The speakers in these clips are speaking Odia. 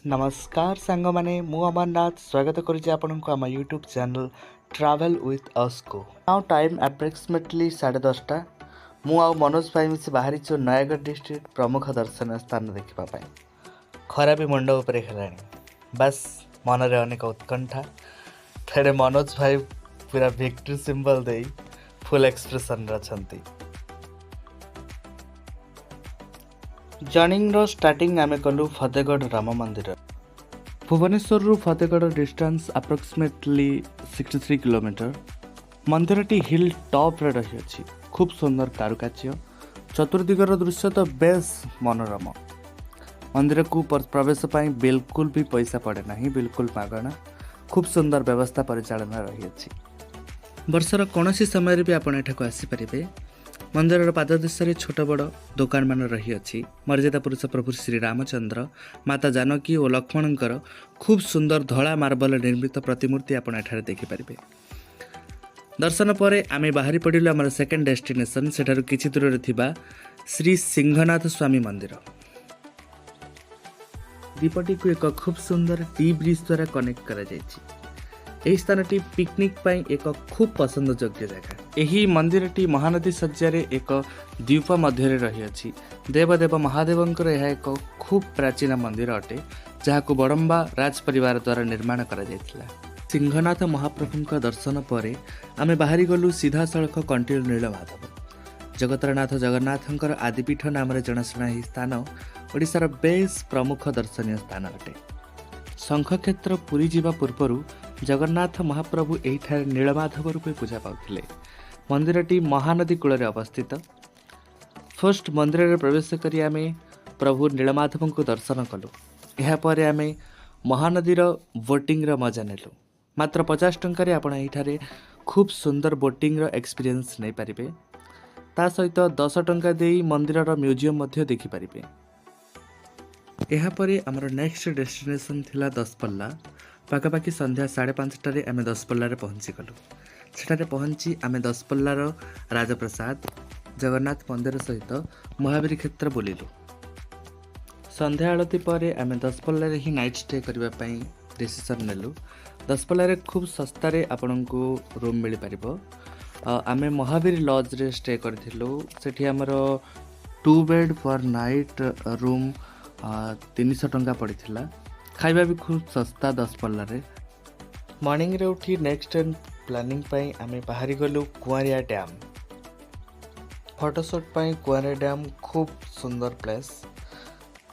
ନମସ୍କାର ସାଙ୍ଗମାନେ, ମୁଁ ଅମରନାଥ ସ୍ୱାଗତ କରୁଛି ଆପଣଙ୍କୁ ଆମ ୟୁଟ୍ୟୁବ୍ ଚ୍ୟାନେଲ୍ ଟ୍ରାଭେଲ୍ ୱିଥ୍ ଅସ୍କୁ। ଆଉ ଟାଇମ୍ ଆପ୍ରୋକ୍ସିମେଟଲି 10:30। ମୁଁ ଆଉ ମନୋଜ ଭାଇ ମିଶି ବାହାରିଛୁ ନୟାଗଡ଼ ଡିଷ୍ଟ୍ରିକ୍ଟ ପ୍ରମୁଖ ଦର୍ଶନୀୟ ସ୍ଥାନ ଦେଖିବା ପାଇଁ। ଖରା ବି ମୁଣ୍ଡ ଉପରେ ହେଲାଣି, ବାସ୍ ମନରେ ଅନେକ ଉତ୍କଣ୍ଠା। ତେଣେ ମନୋଜ ଭାଇ ପୁରା ଭିକ୍ଟ୍ରି ସିମ୍ବଲ୍ ଦେଇ ଫୁଲ୍ ଏକ୍ସପ୍ରେସନ୍ରେ ଅଛନ୍ତି। ଜର୍ଣ୍ଣିର ଷ୍ଟାର୍ଟିଂ ଆମେ କଲୁ ଫତେଗଡ଼ ରାମ ମନ୍ଦିର। ଭୁବନେଶ୍ୱରରୁ ଫତେଗଡ଼ ଡିଷ୍ଟାନ୍ସ ଆପ୍ରୋକ୍ସିମେଟଲି 63 କିଲୋମିଟର। ମନ୍ଦିରଟି ହିଲ୍ ଟପ୍ରେ ରହିଅଛି। ଖୁବ୍ ସୁନ୍ଦର କାରୁକାର୍ଯ୍ୟ, ଚତୁର୍ଦିଗର ଦୃଶ୍ୟ ତ ବେଶ ମନୋରମ। ମନ୍ଦିରକୁ ପ୍ରବେଶ ପାଇଁ ବିଲକୁଲ ବି ପଇସା ପଡ଼େ ନାହିଁ, ବିଲକୁଲ ମାଗଣା। ଖୁବ୍ ସୁନ୍ଦର ବ୍ୟବସ୍ଥା ପରିଚାଳନା ରହିଅଛି। ବର୍ଷର କୌଣସି ସମୟରେ ବି ଆପଣ ଏଠାକୁ ଆସିପାରିବେ। ମନ୍ଦିରର ପାଦଦେଶରେ ଛୋଟ ବଡ଼ ଦୋକାନମାନ ରହିଅଛି। ମର୍ଯ୍ୟାଦା ପୁରୁଷ ପ୍ରଭୁ ଶ୍ରୀରାମଚନ୍ଦ୍ର, ମାତା ଜାନକୀ ଓ ଲକ୍ଷ୍ମଣଙ୍କର ଖୁବ୍ ସୁନ୍ଦର ଧଳା ମାର୍ବଲ ନିର୍ମିତ ପ୍ରତିମୂର୍ତ୍ତି ଆପଣ ଏଠାରେ ଦେଖିପାରିବେ। ଦର୍ଶନ ପରେ ଆମେ ବାହାରି ପଡ଼ିଲୁ ଆମର ସେକେଣ୍ଡ ଡେଷ୍ଟିନେସନ୍, ସେଠାରୁ କିଛି ଦୂରରେ ଥିବା ଶ୍ରୀ ସିଂହନାଥ ସ୍ୱାମୀ ମନ୍ଦିର। ଦ୍ୱୀପଟିକୁ ଏକ ଖୁବ୍ ସୁନ୍ଦର ଟି ବ୍ରିଜ୍ ଦ୍ୱାରା କନେକ୍ଟ କରାଯାଇଛି। ଏହି ସ୍ଥାନଟି ପିକନିକ୍ ପାଇଁ ଏକ ଖୁବ୍ ପସନ୍ଦଯୋଗ୍ୟ ଜାଗା। ଏହି ମନ୍ଦିରଟି ମହାନଦୀ ଶଯ୍ୟାରେ ଏକ ଦ୍ୱୀପ ମଧ୍ୟରେ ରହିଅଛି। ଦେବଦେବ ମହାଦେବଙ୍କର ଏହା ଏକ ଖୁବ୍ ପ୍ରାଚୀନ ମନ୍ଦିର ଅଟେ, ଯାହାକୁ ବଡ଼ମ୍ବା ରାଜ ପରିବାର ଦ୍ୱାରା ନିର୍ମାଣ କରାଯାଇଥିଲା। ସିଂହନାଥ ମହାପ୍ରଭୁଙ୍କ ଦର୍ଶନ ପରେ ଆମେ ବାହାରିଗଲୁ ସିଧାସଳଖ କଣ୍ଟିଲୋ ନୀଳମାଧବ। ଜଗତରନାଥ ଜଗନ୍ନାଥଙ୍କର ଆଦିପୀଠ ନାମରେ ଜଣାଶୁଣା ଏହି ସ୍ଥାନ ଓଡ଼ିଶାର ବେଶ ପ୍ରମୁଖ ଦର୍ଶନୀୟ ସ୍ଥାନ ଅଟେ। ଶଙ୍ଖକ୍ଷେତ୍ର ପୁରୀ ଯିବା ପୂର୍ବରୁ ଜଗନ୍ନାଥ ମହାପ୍ରଭୁ ଏହିଠାରେ ନୀଳମାଧବ ରୂପେ ପୂଜା ପାଉଥିଲେ। ମନ୍ଦିରଟି ମହାନଦୀ କୂଳରେ ଅବସ୍ଥିତ। ଫାର୍ଷ୍ଟ ମନ୍ଦିରରେ ପ୍ରବେଶ କରି ଆମେ ପ୍ରଭୁ ନୀଳମାଧବଙ୍କୁ ଦର୍ଶନ କଲୁ। ଏହାପରେ ଆମେ ମହାନଦୀର ବୋଟିଂର ମଜା ନେଲୁ। ମାତ୍ର 50 ଟଙ୍କାରେ ଆପଣ ଏହିଠାରେ ଖୁବ୍ ସୁନ୍ଦର ବୋଟିଂର ଏକ୍ସପିରିଏନ୍ସ ନେଇପାରିବେ। ତା ସହିତ 10 ଟଙ୍କା ଦେଇ ମନ୍ଦିରର ମ୍ୟୁଜିୟମ୍ ମଧ୍ୟ ଦେଖିପାରିବେ। ଏହାପରେ ଆମର ନେକ୍ସଟ ଡେଷ୍ଟିନେସନ୍ ଥିଲା ଦଶପଲ୍ଲା। ପାଖାପାଖି ସନ୍ଧ୍ୟା 5:30ଟାରେ ଆମେ ଦଶପଲ୍ଲାରେ ପହଞ୍ଚିଗଲୁ। ସେଠାରେ ପହଞ୍ଚି ଆମେ ଦଶପଲ୍ଲାର ରାଜପ୍ରସାଦ, ଜଗନ୍ନାଥ ମନ୍ଦିର ସହିତ ମହାବୀର କ୍ଷେତ୍ର ବୁଲିଲୁ। ସନ୍ଧ୍ୟା ଆଳତୀ ପରେ ଆମେ ଦଶପଲ୍ଲାରେ ହିଁ ନାଇଟ୍ ଷ୍ଟେ କରିବା ପାଇଁ ଡିସିସନ୍ ନେଲୁ। ଦଶପଲ୍ଲାରେ ଖୁବ୍ ଶସ୍ତାରେ ଆପଣଙ୍କୁ ରୁମ୍ ମିଳିପାରିବ। ଆମେ ମହାବୀର ଲଜ୍ରେ ଷ୍ଟେ କରିଥିଲୁ। ସେଠି ଆମର two bed per night room 300 ଟଙ୍କା ପଡ଼ିଥିଲା। ଖାଇବା ବି ଖୁବ୍ ଶସ୍ତା ଦଶପଲ୍ଲାରେ। ମର୍ଣ୍ଣିଂରେ ଉଠି ନେକ୍ସଟ ଡେ ପ୍ଲାନିଂ ପାଇଁ ଆମେ ବାହାରିଗଲୁ କୁଆଁରିଆ ଡ୍ୟାମ୍। ଫଟୋସୁଟ୍ ପାଇଁ କୁଆଁରିଆ ଡ୍ୟାମ୍ ଖୁବ୍ ସୁନ୍ଦର ପ୍ଲେସ୍।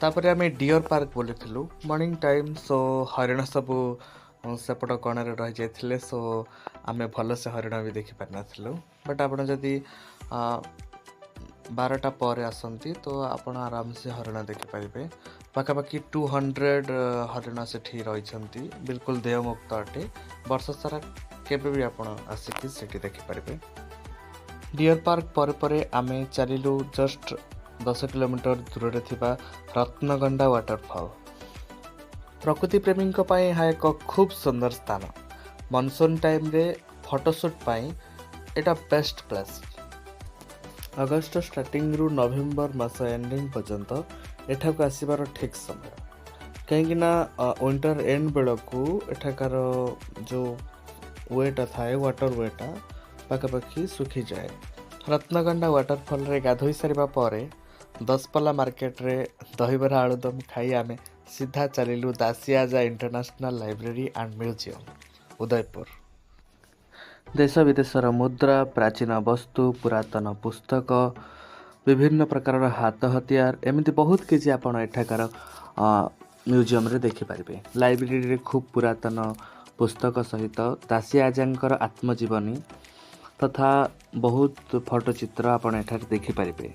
ତାପରେ ଆମେ ଡିଅର୍ ପାର୍କ ବୁଲିଥିଲୁ। ମର୍ଣ୍ଣିଂ ଟାଇମ୍, ସୋ ହରିଣ ସବୁ ସେପଟ କଣରେ ରହିଯାଇଥିଲେ। ସୋ ଆମେ ଭଲସେ ହରିଣ ବି ଦେଖିପାରିନଥିଲୁ। ବଟ୍ ଆପଣ ଯଦି 12ଟା ପରେ ଆସନ୍ତି ତ ଆପଣ ଆରାମସେ ହରିଣ ଦେଖିପାରିବେ। ପାଖାପାଖି 200 ହରିଣ ସେଠି ରହିଛନ୍ତି। ବିଲକୁଲ ଦେୟମୁକ୍ତ ଅଟେ। ବର୍ଷ ସାରା କେବେ ବି ଆପଣ ଆସିକି ସେଠି ଦେଖିପାରିବେ। ଡିଅର୍ ପାର୍କ ପରେ ପରେ ଆମେ ଚାଲିଲୁ ଜଷ୍ଟ 10 କିଲୋମିଟର ଦୂରରେ ଥିବା ରତ୍ନଗଣ୍ଡା ୱାଟରଫଲ୍। ପ୍ରକୃତି ପ୍ରେମୀଙ୍କ ପାଇଁ ଏହା ଏକ ଖୁବ୍ ସୁନ୍ଦର ସ୍ଥାନ। ମନସୁନ୍ ଟାଇମ୍ରେ ଫଟୋସୁଟ୍ ପାଇଁ ଏଇଟା ବେଷ୍ଟ ପ୍ଲେସ୍। ଅଗଷ୍ଟ ଷ୍ଟାର୍ଟିଂରୁ ନଭେମ୍ବର ମାସ ଏଣ୍ଡିଂ ପର୍ଯ୍ୟନ୍ତ ଏଠାକୁ ଆସିବାର ଠିକ୍ ସମୟ, କାହିଁକିନା ୱିଣ୍ଟର ଏଣ୍ଡ ବେଳକୁ ଏଠାକାର ଯେଉଁ ୱେଟା ଥାଏ, ୱାଟର ୱେଟା ପାଖାପାଖି ଶୁଖିଯାଏ। ରତ୍ନଗଣ୍ଡା ୱାଟରଫଲ୍ରେ ଗାଧୋଇ ସାରିବା ପରେ ଦଶପଲ୍ଲା ମାର୍କେଟରେ ଦହିବରା ଆଳୁଦମ ଖାଇ ଆମେ ସିଧା ଚାଲିଲୁ ଦାସିଆଜା international library and museum, Udaipur. ଦେଶ ବିଦେଶର ମୁଦ୍ରା, ପ୍ରାଚୀନ ବସ୍ତୁ, ପୁରାତନ ପୁସ୍ତକ, ବିଭିନ୍ନ ପ୍ରକାରର ହାତ ହତିଆର, ଏମିତି ବହୁତ କିଛି ଆପଣ ଏଠାକାର ମ୍ୟୁଜିୟମରେ ଦେଖିପାରିବେ। ଲାଇବ୍ରେରୀରେ ଖୁବ୍ ପୁରାତନ ପୁସ୍ତକ ସହିତ ଦାସିଆଜାଙ୍କର ଆତ୍ମଜୀବନୀ ତଥା ବହୁତ ଫଟୋଚିତ୍ର ଆପଣ ଏଠାରେ ଦେଖିପାରିବେ।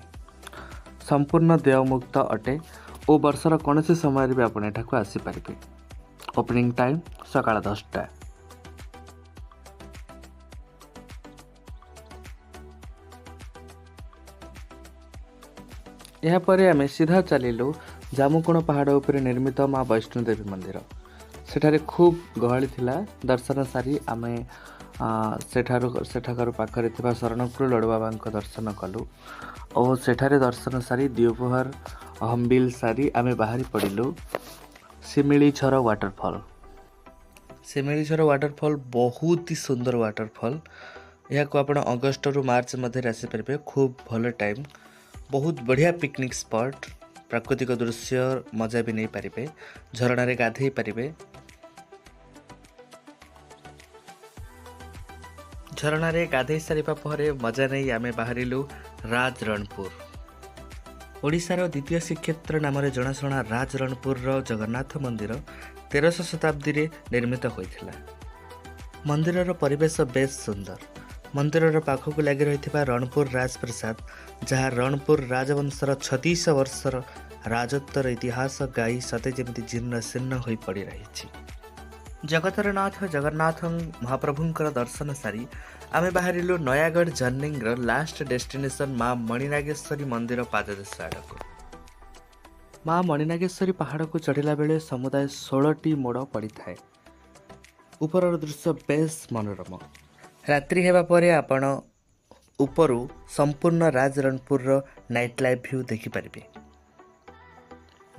ସମ୍ପୂର୍ଣ୍ଣ ଦେୟମୁକ୍ତ ଅଟେ ଓ ବର୍ଷର କୌଣସି ସମୟରେ ବି ଆପଣ ଏଠାକୁ ଆସିପାରିବେ। ଓପନିଂ ଟାଇମ୍ ସକାଳ 10ଟା। ଏହାପରେ ଆମେ ସିଧା ଚାଲିଲୁ ଜାମୁକୋଣ ପାହାଡ଼ ଉପରେ ନିର୍ମିତ ମା ବୈଷ୍ଣୋଦେବୀ ମନ୍ଦିର। ସେଠାରେ ଖୁବ୍ ଗହଳି ଥିଲା। ଦର୍ଶନ ସାରି ଆମେ ସେଠାକାର ପାଖରେ ଥିବା ଶରଣକୁଳ ଲଡ଼ୁବାବାଙ୍କ ଦର୍ଶନ କଲୁ ଓ ସେଠାରେ ଦର୍ଶନ ସାରି ଦ୍ୱିପହର ହମ୍ବିଲ ସାରି ଆମେ ବାହାରି ପଡ଼ିଲୁ ଶିମିଳିଝର ୱାଟରଫଲ୍। ଶିମିଳିଝର ୱାଟରଫଲ୍ ବହୁତ ହି ସୁନ୍ଦର ୱାଟରଫଲ୍। ଏହାକୁ ଆପଣ ଅଗଷ୍ଟରୁ ମାର୍ଚ୍ଚ ମଧ୍ୟରେ ଆସିପାରିବେ। ଖୁବ୍ ଭଲ ଟାଇମ୍, ବହୁତ ବଢ଼ିଆ ପିକନିକ୍ ସ୍ପଟ୍। ପ୍ରାକୃତିକ ଦୃଶ୍ୟ ମଜା ବି ନେଇପାରିବେ, ଝରଣାରେ ଗାଧେଇ ପାରିବେ। ଝରଣାରେ ଗାଧେଇ ସାରିବା ପରେ ମଜା ନେଇ ଆମେ ବାହାରିଲୁ ରାଜରଣପୁର। ଓଡ଼ିଶାର ଦ୍ୱିତୀୟ ଶ୍ରୀକ୍ଷେତ୍ର ନାମରେ ଜଣାଶୁଣା ରାଜରଣପୁରର ଜଗନ୍ନାଥ ମନ୍ଦିର 13ଶ ଶତାବ୍ଦୀରେ ନିର୍ମିତ ହୋଇଥିଲା। ମନ୍ଦିରର ପରିବେଶ ବେଶ ସୁନ୍ଦର। ମନ୍ଦିରର ପାଖକୁ ଲାଗି ରହିଥିବା ରଣପୁର ରାଜପ୍ରସାଦ, ଯାହା ରଣପୁର ରାଜବଂଶର 36 ବର୍ଷର ରାଜତ୍ୱର ଇତିହାସ ଗାଇ ସତେ ଯେମିତି ଜୀର୍ଣ୍ଣ ଶୀର୍ଣ୍ଣ ହୋଇ ପଡ଼ି ରହିଛି। ଜଗତର ନାଥ ଜଗନ୍ନାଥ ମହାପ୍ରଭୁଙ୍କର ଦର୍ଶନ ସାରି ଆମେ ବାହାରିଲୁ ନୟାଗଡ଼ ଜର୍ଣ୍ଣିର ଲାଷ୍ଟ ଡେଷ୍ଟିନେସନ୍ ମା ମଣିନାଗେଶ୍ୱରୀ ମନ୍ଦିର ପାଦଦେଶ ଆଡ଼କୁ। ମା ମଣିନାଗେଶ୍ୱରୀ ପାହାଡ଼କୁ ଚଢ଼ିଲା ବେଳେ ସମୁଦାୟ 16ଟି ମୋଡ଼ ପଡ଼ିଥାଏ। ଉପରର ଦୃଶ୍ୟ ବେଶ ମନୋରମ। ରାତ୍ରି ହେବା ପରେ ଆପଣ ଉପରୁ ସମ୍ପୂର୍ଣ୍ଣ ରାଜରଣପୁରର ନାଇଟ୍ ଲାଇଫ୍ ଭ୍ୟୁ ଦେଖିପାରିବେ।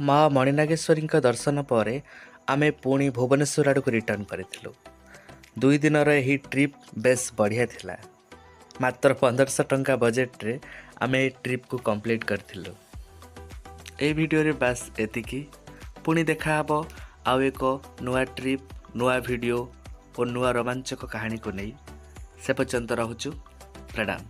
ମା ମଣିନାଗେଶ୍ୱରୀଙ୍କ ଦର୍ଶନ ପରେ ଆମେ ପୁଣି ଭୁବନେଶ୍ୱର ଆଡ଼କୁ ରିଟର୍ଣ୍ଣ କରିଥିଲୁ। 2 ଦିନର ଏହି ଟ୍ରିପ୍ ବେଶ ବଢ଼ିଆ ଥିଲା। ମାତ୍ର 1500 ଟଙ୍କା ବଜେଟ୍ରେ ଆମେ ଏହି ଟ୍ରିପ୍କୁ କମ୍ପ୍ଲିଟ୍ କରିଥିଲୁ। ଏଇ ଭିଡ଼ିଓରେ ବାସ୍ ଏତିକି। ପୁଣି ଦେଖାହେବ ଆଉ ଏକ ନୂଆ ଟ୍ରିପ୍, ନୂଆ ଭିଡ଼ିଓ ଓ ନୂଆ ରୋମାଞ୍ଚକ କାହାଣୀକୁ ନେଇ। ସେ ପର୍ଯ୍ୟନ୍ତ ରହୁଛୁ, ପ୍ରଣାମ।